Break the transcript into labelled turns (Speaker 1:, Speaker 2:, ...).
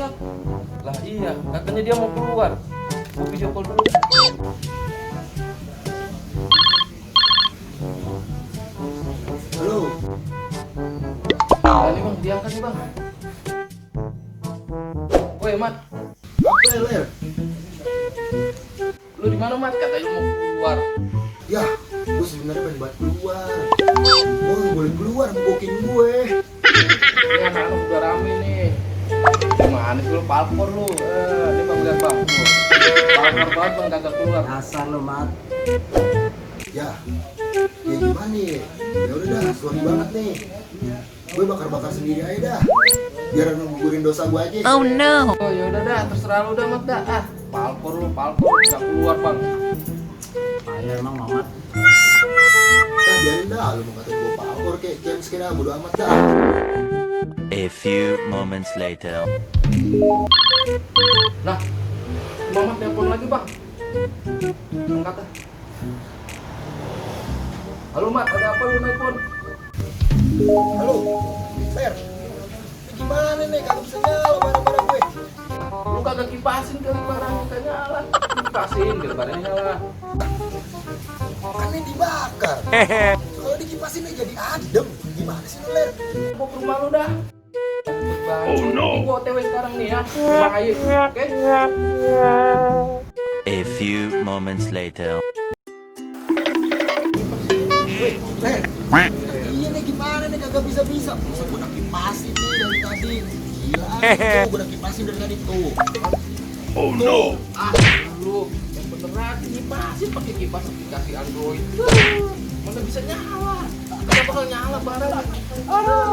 Speaker 1: Mat? Lah iya, katanya dia mau keluar. Gua video call dulu.
Speaker 2: Halo.
Speaker 1: Nah, ini bang, diangkat nih bang. Woi Mat,
Speaker 2: Apa ya, Ler?
Speaker 1: lu di mana Mat? Katanya lu mau keluar.
Speaker 2: Ya, gue sebenarnya pengen banget keluar. Oh, boleh keluar, booking gue.
Speaker 1: Ini anak-anak udah rame nih. Gimana sih lu palpor lu? Ini bang lihat bang. Palpor banget bang kagak keluar.
Speaker 3: Dasar lo, Mat.
Speaker 2: Ya, ya gimana nih? Ya udah dah, sorry banget nih. Gue bakar-bakar sendiri aja dah. Biar ngegugurin dosa gue aja.
Speaker 4: Oh no.
Speaker 1: Oh ya udah dah, terserah lu dah Mat dah. Ah, palpor lu, palpor nggak keluar bang.
Speaker 3: Payah emang Mamat.
Speaker 2: Biarin dah, lu mau ngatain gue palpor kayak James kira, bodo amat dah.
Speaker 5: A few moments later.
Speaker 1: Nah, Mamat telepon lagi bang. Angkat dah. Halo Mat, ada apa lu nelpon?
Speaker 2: Halo, Ler. Ini gimana nih, kagak bisa nyala barang-barang gue.
Speaker 1: Lu kagak kipasin kali barangnya kagak nyala. Kipasin, biar barangnya nyala.
Speaker 2: Kan ini dibakar. Kalau dikipasin aja jadi adem. Gimana sih lu, Ler?
Speaker 1: Gua ke rumah lu dah. Oh no. Ini gua OTW sekarang nih ya. Rumah Ayu, oke?
Speaker 5: A few moments later.
Speaker 2: Weh, Ler. Iya nih gimana nih kagak bisa-bisa. Masa gue udah kipasin nih dari tadi. Gila aja, gue udah kipasin dari tadi tuh.
Speaker 5: Oh no.
Speaker 1: Ah, lu yang beneran kipasin pakai kipas aplikasi Android. Mana bisa nyala? Kagak bakal nyala barang. Aduh.